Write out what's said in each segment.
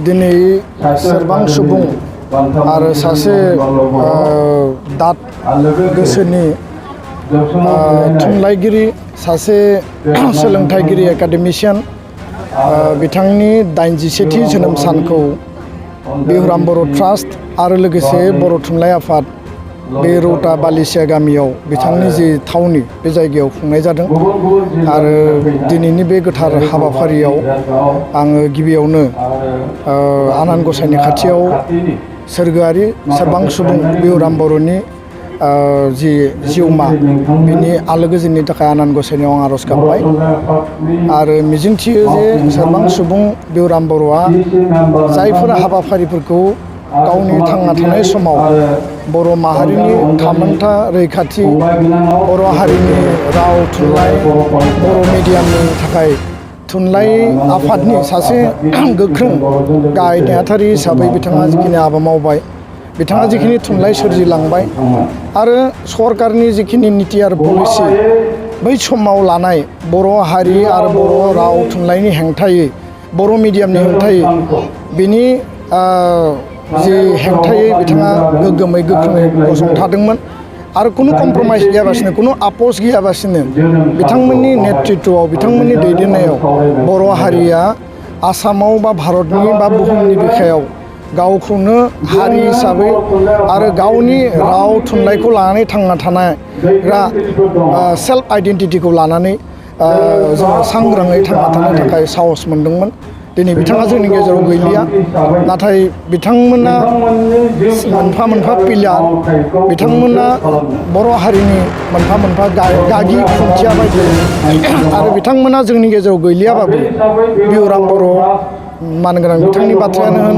दिनै सोरबां सुबुं आरो सासे दाद गोसोनि थुनलाइगिरि सासे सोलोंथाइगिरि एकाडेमिशियान बिथांनि 81थि जोनोम सानखौ बिहुराम बर' ट्रास्ट आरो लोगोसे बर' थुनलाइ आफाद बे रौता बालिसिया गामियाव बिथांनि जि थावनि बे जायगायाव खुंनाय जादों आरो दिनैनि बे गोथार हाबाफारियाव आङो गिबियावनो आनान गसाइनि खाथियाव सोरगोआरि सोरबां सुबुं बिहुराम बर'नि जि जिउमा बिनि आलो गोजोननि थाखाय आनान गसाइनियाव आं आर'ज गाबबाय आरो मिजिंथियो जे सोरबां सुबुं बिहुराम बर'आ जायफोर हाबाफारिफोरखौ गावनि थांना थानाय समाव बर' माहारिनि थामोनथा रैखाथि बर' हारिनि राव थुनलाइ बर' मिडियामनि थाखाय थुनलाइ आफादनि सासे गोख्रों गाहाय नेहाथारि हिसाबै बिथाङा जिखिनि हाबा मावबाय बिथाङा जिखिनि थुनलाइ सोरजिलांबाय आरो सरकारनि जिखिनि निति आरो पलिसि बै समाव लानाय बर' हारि आरो बर' राव थुनलाइनि हेंथायै बर' मिडियामनि हेंथायै बिनि जि हेंथायै बिथाङा गोग्गोमै गोख्रोङै गसंथादोंमोन आरो कुनु कमप्रमाइज गैयाबासिनो कुनु आपस गैयाबासिनो बिथांमोननि नेतृत्वआव बिथांमोननि दैदेननायाव बर' हारिया आसामाव बा भारतनि बा बुहुमनि बिखायाव गावखौनो हारि हिसाबै आरो गावनि राव थुनलाइखौ लानानै थांना थानायग्रा सेल्फ आइडेन्टिटिखौ लानानै जोङो सांग्राङै थांना थानो थाखाय साहस मोनदोंमोन। दिनै बिथाङा जोंनि गेजेराव गैलिया नाथाय बिथांमोना मोनफा मोनफा पिलार बिथांमोना बर' हारिनि मोनफा मोनफा गागि खुन्थिया बायदि आरो बिथांमोना जोंनि गेजेराव गैलियाबाबो बिहुराम बर' मानगोनां बिथांनि बाथ्रायानो होन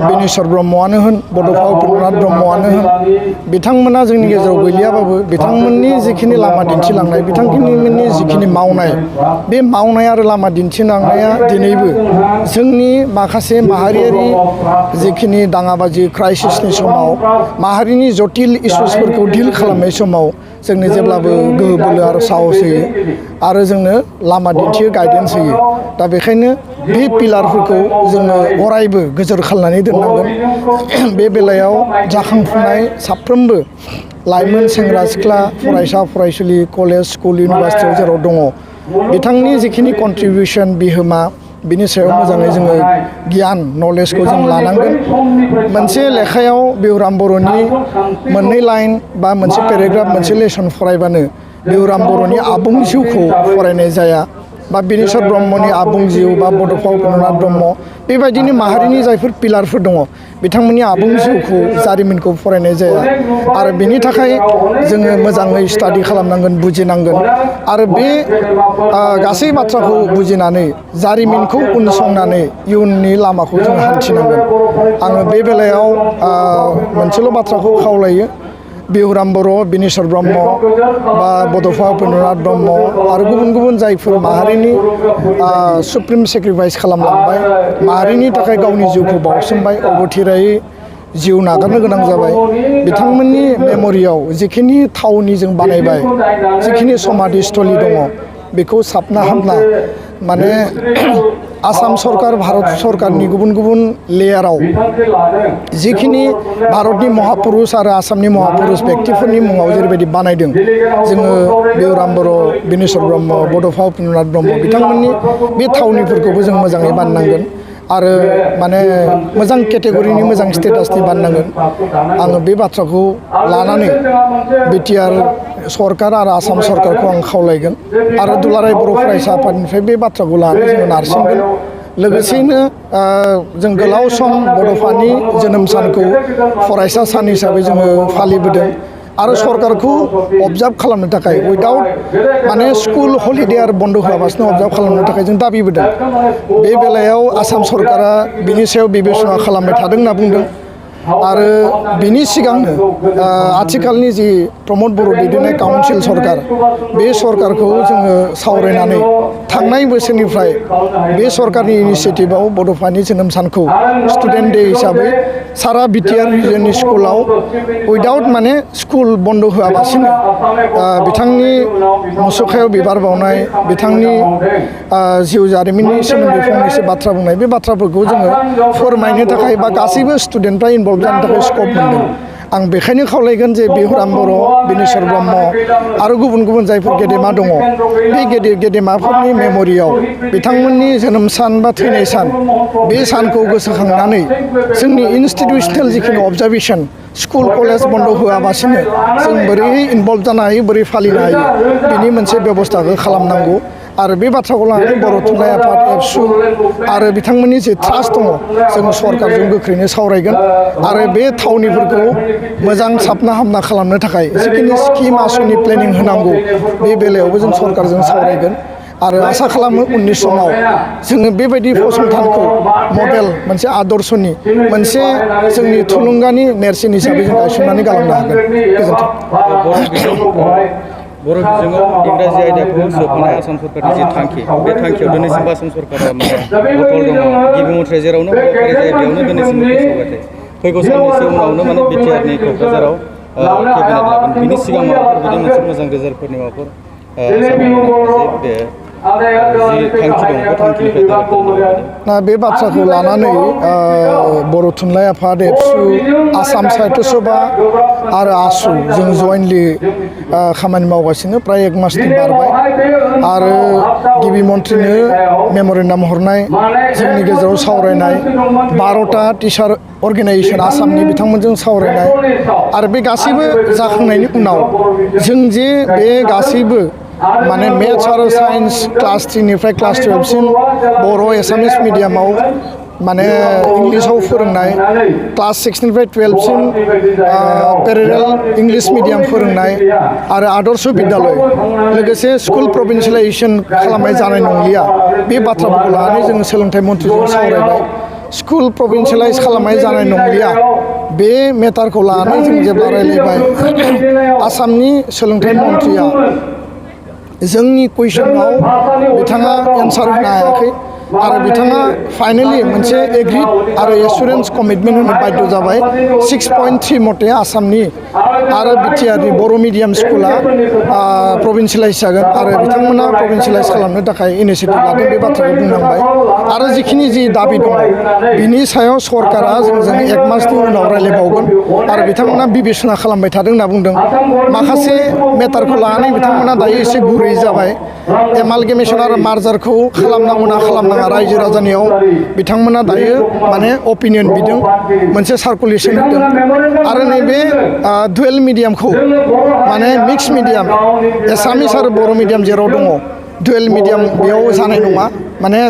बिनेश्वर ब्रह्मआनो होन बड'फा उपेन्द्रनाथ ब्रह्मआनो होन बिथांमोना जोंनि गेजेराव गैलियाबाबो बिथांमोननि जिखिनि लामा दिन्थिलांनाय बिथांमोननि जिखिनि मावनाय बे मावनाय आरो लामा दिन्थिलांनाया दिनैबो जोंनि माखासे माहारियारि जिखिनि दाङाबाजि क्राइसिसनि समाव माहारिनि जटिल इसुसफोरखौ डिल खालामनाय समाव जोंनो जेब्लाबो गोहो बोलो आरो साहस होयो आरो जोंनो लामा दिन्थियो गाइडेन्स होयो। दा बेखायनो बे पिलारफोरखौ जोङो अरायबो गोजोर खालामनानै दोननांगोन। बे बेलायाव जाखांफुनाय साफ्रोमबो लाइमोन सेंग्रा सिख्ला फरायसा फरायसुलि कलेज स्कुल इउनिभारसिटियाव जेराव दङ बिथांनि जिखिनि कन्ट्रिबिउसन बिहोमा बिनि सायाव मोजाङै जोङो गियान नलेजखौ जों लानांगोन। मोनसे लेखायाव बिहुराम बर'नि मोननै लाइन बा मोनसे पेराग्राफ मोनसे लेसन फरायबानो बिहुराम बर'नि आबुं जिउखौ फरायनाय जाया बा बिनेश्वर ब्रह्मनि आबुं जिउ बा बड'फा उपेन्द्रनाथ ब्रह्म बेबायदिनो माहारिनि जायफोर पिलारफोर दङ बिथांमोननि आबुं जिउखौ जारिमिनखौ फरायनाय जाया आरो बेनि थाखाय जोङो मोजाङै स्टाडि खालामनांगोन बुजिनांगोन आरो बे गासै बाथ्राखौ बुजिनानै जारिमिनखौ उनसंनानै इयुननि लामाखौ जों हान्थिनांगोन। आङो बे बेलायाव मोनसेल' बाथ्राखौ खावलायो बिहुराम बर' बिनेश्वर ब्रह्म बा बड'फा उपेन्द्रनाथ ब्रह्म आरो गुबुन गुबुन जायफोर माहारिनि सुप्रिम सेक्रिफाइस खालामलांबाय माहारिनि थाखाय गावनि जिउखौ बावसोमबाय अबथिरायै जिउ नागारनो गोनां जाबाय बिथांमोननि मेम'रियाव जिखिनि थावनि जों बानायबाय जिखिनि समाधि स्थलि दङ बेखौ साबना हामना माने आसाम सरकार भारत सरकारनि गुबुन गुबुन लेयाराव जिखिनि भारतनि महापुरुष आरो आसामनि महापुरुष व्यक्तिफोरनि मुङाव जेरैबायदि बानायदों जोङो बिहुराम बर' बिनेश्वर ब्रह्म बड'फा उपेन्द्रनाथ ब्रह्म बिथांमोननि बे थावनिफोरखौबो जों मोजाङै बानायनांगोन आरो माने मोजां केटेगरिनि मोजां स्टेटासनि बानायनांगोन। आङो बे बाथ्राखौ लानानै बिटिआर सरकार आरो आसाम सरकारखौ आं खावलायगोन आरो दुलाराय बर' फरायसा आफादनिफ्राय बे बाथ्राखौ लानानै जोङो नारसिनगोन। लोगोसेयैनो जों गोलाव सम बड'फानि जोनोम सानखौ फरायसा सान हिसाबै जोङो फालिबोदों आरो सरकारखौ अबजार्भ खालामनो थाखाय उइदाउट माने स्कुल हलिडे आरो बन्द होआबासिनो अबजार्भ खालामनो थाखाय जों दाबिबोदों। बे बेलायाव आसाम सरकारा बिनि सायाव बिबेसना खालामबाय थादों होनना बुंदों आरो बिनि सिगांनो आथिखालनि जि प्रमद बर' दैदेननाय काउन्सिल सरकार बे सरकारखौ जोङो सावरायनानै थांनाय बोसोरनिफ्राय बे सरकारनि इनिसियेटिभआव बड'फानि जोनोम सानखौ स्टुडेन्ट डे हिसाबै सारा बिटिआर रिजननि स्कुलाव उइदाउट माने स्कुल बन्द होआलासिनो बिथांनि मुसुखायाव बिबार बावनाय बिथांनि जिउ जारिमिननि सोमोन्दै फंनैसो बाथ्रा बुंनाय बे बाथ्राफोरखौ जोङो फोरमायनो थाखाय बा गासैबो स्टुडेन्टफ्रा इनभल्भ जानो थाखाय स्कप मोनदों आं बेखायनो खावलायगोन जे बिहुराम बर' बिनेश्वर ब्रह्म आरो गुबुन गुबुन जायफोर गेदेमा दङ बे गेदेमाफोरनि मेम'रियाव बिथांमोननि जोनोम सान बा थैनाय सान बे सानखौ गोसोखांनानै जोंनि इनस्टिटिउसनेल जिखिनि अबजारभेसन स्कुल कलेज बन्द होआलासिनो जों बोरै इनभल्भ जानो हायो बोरै फालिनो हायो बिनि मोनसे बेबस्थाखौ खालामनांगौ आरो बे बाथ्राखौ लानानै बर' थुनलाइ आफाद एबसु आरो बिथांमोननि जे ट्रास्ट दङ जों सरकारजों गोख्रैनो सावरायगोन आरो बे थावनिफोरखौ मोजां साबना हामना खालामनो थाखाय जिखिनि स्किम आसुनि प्लेनिं होनांगौ बे बेलायावबो जों सरकारजों सावरायगोन आरो आसा खालामो उननि समाव जोङो बेबायदि फसंथानखौ मडेल मोनसे आदर्शनि मोनसे जोंनि थुलुंगानि नेरसोन हिसाबै जों गायसननानै गालांनो हागोन गोजोन्थों बर' बिजोङाव इंराजि आयदाखौ सोफानाय आसाम सरकारनि जि थांखि बे थांखियाव दिनैसिमबो आसाम सरकारा माने बथल दङ गिबि मन्थ्रिया जेरावनो हाबाफारि जायो बेयावनो दिनैसिम फोसावबाय फैगौ साननैसो उनावनो माने बिटिआरनि क'क्राझाराव केबिनेट लागोन बिनि सिगां माबाफोर बिदि मोनसे मोजां रिजाल्टफोरनि माबाफोर बे दा बे बाथ्राखौ लानानै बर' थुनलाइ आफाद एबसु आसाम साहित्य सभा आरो आसु जों जयेन्टलि खामानि मावगासिनो प्राय एक मासनि बारबाय आरो गिबि मन्थ्रिनो मेम'रेन्डाम हरनाय जोंनि गेजेराव सावरायनाय 12टा टिचार अर्गेनाइजेसन आसामनि बिथांमोनजों सावरायनाय आरो बे गासैबो जाखांनायनि उनाव जों जे बे गासैबो माने मेथ्स आरो साइन्स क्लास 3निफ्राय क्लास 12सिम बर' एसामिस मिडियामाव माने इंलिसाव फोरोंनाय क्लास 6निफ्राय 12सिम पेरेरेल इंलिश मिडियाम फोरोंनाय आरो आदर्श बिद्यालय लोगोसे स्कुल प्रभिन्सियेलाइजेसन खालामनाय जानाय नंलिया बे बाथ्राफोरखौ लानानै जोङो सोलोंथाइ मन्थ्रिजों सावरायबाय स्कुल प्रभिन्सियेलाइज खालामनाय जानाय नंलिया बे मेटारखौ लानानै जों जेब्ला रायलायबाय आसामनि सोलोंथाइ मन्थ्रिया जोंनि कुइसनाव बिथाङा एन्सार होनो हायाखै आरो बिथाङा फाइनेलि मोनसे एग्रिड आरो एसुरेन्स कमिटमेन्ट होनो बाध्य जाबाय 6.3 मथे आसामनि आरो बिटिआरनि बर' मिडियाम स्कुला प्रभिन्सियेलाइज जागोन आरो बिथांमोना प्रभिन्सियेलाइज खालामनो थाखाय इनिसियेटिभ लादों बे बाथ्राखौ बुंनांबाय आरो जिखिनि जि दाबि दङ बिनि सायाव सरकारा जोंजों एक मासनि उनाव रायलायबावगोन आरो बिथांमोना बिबेसना खालामबाय थादों होनना बुंदों माखासे मेटारखौ लानानै बिथांमोना दायो एसे गुरै जाबाय एमालगेमेसन आरो मार्जारखौ खालामनांगौ ना खालामनाङा रायजो राजानियाव बिथांमोना दायो माने अपिनियन बिदों मोनसे सार्कुलेसन होदों आरो नैबे डुवेल मिडियामखौ माने मिक्स मिडियाम एसामिस आरो बर' मिडियाम जेराव दङ डुवेल मिडियाम बेयाव जानाय नङा माने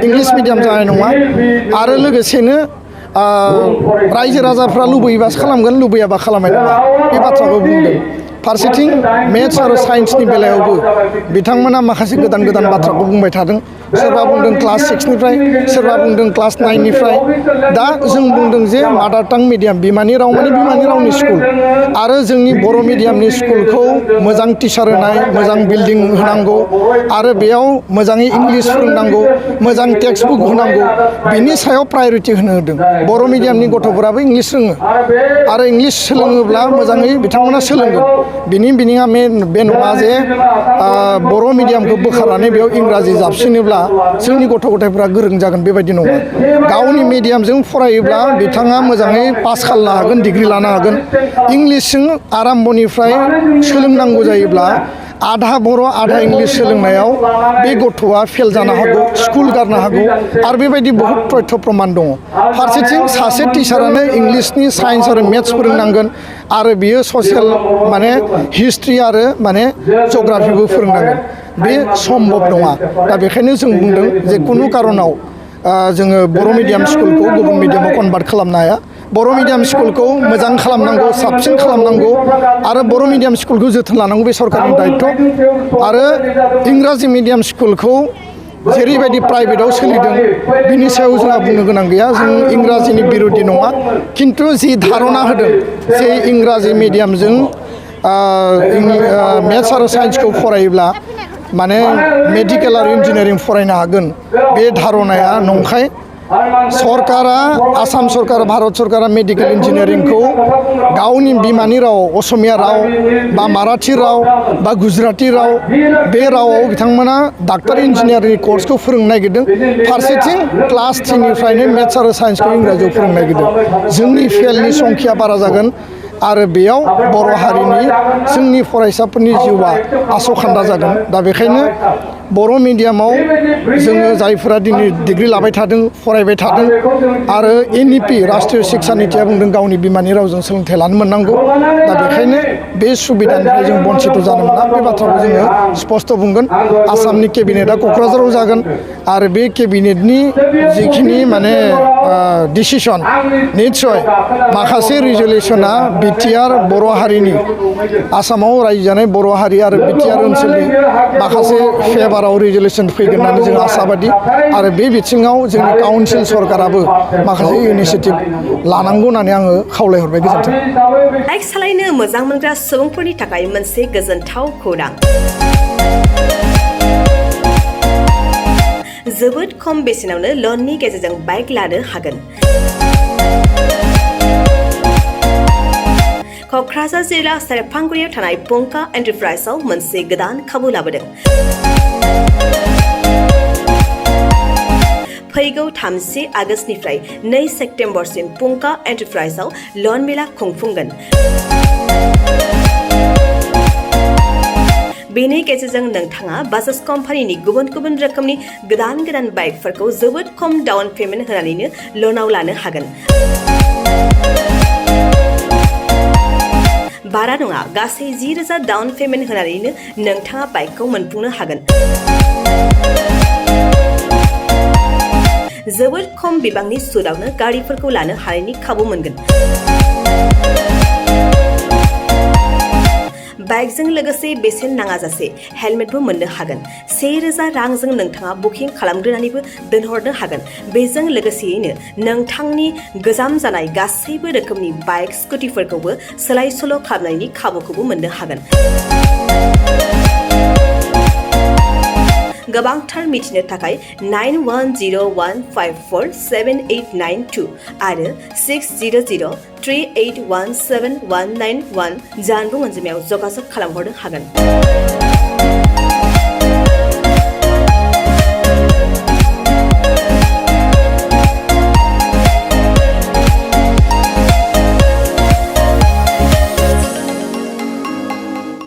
इंलिश मिडियाम जानाय नङा आरो लोगोसेनो रायजो राजाफ्रा लुबैयोबासो खालामगोन लुबैयाबा खालामनाय नङा बे बाथ्राखौ बुंदों फारसेथिं मेथ्स आरो साइन्सनि बेलायावबो बिथांमोना माखासे गोदान गोदान बाथ्राखौ बुंबाय थादों सोरबा बुंदों क्लास 6निफ्राय सोरबा बुंदों क्लास 9निफ्राय दा जों बुंदों जे मादार टां मिडियाम बिमानि राव माने बिमानि रावनि स्कुल आरो जोंनि बर' मिडियामनि स्कुलखौ मोजां टिचार होनाय मोजां बिल्डिं होनांगौ आरो बेयाव मोजाङै इंलिश फोरोंनांगौ मोजां टेक्सट बुक होनांगौ बिनि सायाव प्रायरिटि होनो होदों बर' मिडियामनि गथ'फोराबो इंलिश रोङो आरो इंलिश सोलोङोब्ला मोजाङै बिथांमोना सोलोंगोन बिनि बिनिङा बे नङा जे बर' मिडियामखौ बोखारनानै बेयाव इंराजि जाबसिनोब्ला जोंनि गथ' गथायफ्रा गोरों जागोन बेबायदि नङा गावनि मिडियामजों फरायोब्ला बिथाङा मोजाङै पास खालामनो हागोन डिग्रि लानो हागोन इंलिशजों आराम्भनिफ्राय सोलोंनांगौ जायोब्ला आधा बर' आधा इंलिश सोलोंनायाव बे गथ'आ फेल जानो हागौ स्कुल गारनो हागौ आरो बेबायदि बहुत तथ्य प्रमाण दङ फारसेथिं सासे टिचारानो इंलिशनि साइन्स आरो मेथ्स फोरोंनांगोन आरो बियो ससियेल माने हिस्ट्रि आरो माने जग्राफिबो फोरोंनांगोन बे सम्भब नङा दा बेखायनो जों बुंदों जे खुनु कारनाव जोङो बर' मिडियाम स्कुलखौ गुबुन मिडियामाव कनभार्ट खालामनो हाया बर' मिडियाम स्कुलखौ मोजां खालामनांगौ साबसिन खालामनांगौ आरो बर' मिडियाम स्कुलखौ जोथोन लानांगौ बे सरकारनि दायित्व आरो इंराजि मिडियाम स्कुलखौ जेरैबायदि प्राइभेटआव सोलिदों बिनि सायाव जोंहा बुंनो गोनां गैया जों इंराजिनि बिरोधि नङा खिन्थु जि धारना होदों जे इंराजि मिडियामजों मेथ्स आरो साइन्सखौ फरायोब्ला माने मेडिकेल आरो इन्जिनियारिं फरायनो हागोन बे धारनाया नंखाय सरकारा आसाम सरकार भारत सरकारा मेडिकेल इन्जिनियारिंखौ गावनि बिमानि राव असमिया राव बा माराठी राव बा गुजराती राव बे रावाव बिथांमोना डाक्टार इन्जिनियारिंनि कर्सखौ फोरोंनो नागिरदों फारसेथिं क्लास 10 निफ्रायनो मेथ्स आरो साइन्सखौ इंराजियाव फोरोंनो नागिरदों जोंनि फेलनि संख्या बारा जागोन आरो बेयाव बर' हारिनि जोंनि फरायसाफोरनि जिउआ आसखान्दा जागोन दा बेखायनो बर' मिडियामाव जोङो जायफोरा दिनै डिग्री लाबाय थादों फरायबाय थादों आरो NEP राष्ट्रीय शिक्षा नीतिया बुंदों गावनि बिमानि रावजों सोलोंथाइ लानो मोननांगौ दा बेखायनो बे सुबिदानिफ्राय जों बन्चित जानो मोना बे बाथ्राखौ जोङो स्पष्ट बुंगोन आसामनि केबिनेटआ क'क्राझाराव जागोन आरो बे केबिनेटनि जिखिनि माने डिसिसन निस्सय माखासे रिजलिउसना BTR बर' हारिनि आसामाव रायजो जानाय बर' हारि आरो BTR ओनसोलनि माखासे फेभाराव रिजलिउसन फैगोन होननानै जों आसाबादि आरो बे बिथिङाव जोंनि काउन्सिल सरकाराबो माखासे इनिशिएटिभ लानांगौ होननानै आङो खावलायहरबाय गोजोन्थों। बाइक सालायनो मोजां मोनग्रा सुबुंफोरनि थाखाय मोनसे गोजोनथाव खौरां जोबोद खम बेसेनावनो लननि गेजेरजों बाइक लानो हागोन। क'क्राझार जिल्ला सेरफांगुरियाव थानाय पंका एन्टारप्राइजआव मोनसे गोदान खाबु लाबोदों। फैगौ 30 आगस्तनिफ्राय 2 सेप्तेम्बरसिम पंका एन्टारप्राइजआव लन मेला खुंफुंगोन। बेनि गेजेरजों नोंथाङा बाजाज कम्पानिनि गुबुन गुबुन रोखोमनि गोदान बाइकफोरखौ जोबोद खम डाउन पेमेन्ट होनानैनो लनाव लानो हागोन। बारा नङा गासै 10,000 डाउन पेमेन्ट होनानैनो नोंथाङा बाइकखौ मोनफुंनो हागोन। जोबोद खम बिबांनि सुदआवनो गारिफोरखौ लानो हानायनि खाबु मोनगोन। बाइकजों लोगोसे बेसेन नाङाजासे हेलमेटबो मोननो हागोन। 1,000 रांजों नोंथाङा बुकिं खालामग्रोनानैबो दोनहरनो हागोन। बेजों लोगोसेयैनो नोंथांनि गोजाम जानाय गासैबो रोखोमनि बाइक स्कुटिफोरखौबो सोलाय सोल' खालामनायनि खाबुखौबो मोननो हागोन। गोबांथार मिथिनो थाखाय 9101547892 आरो 60038171191 जानबुं अनजिमायाव जगाजग खालामहरनो हागोन।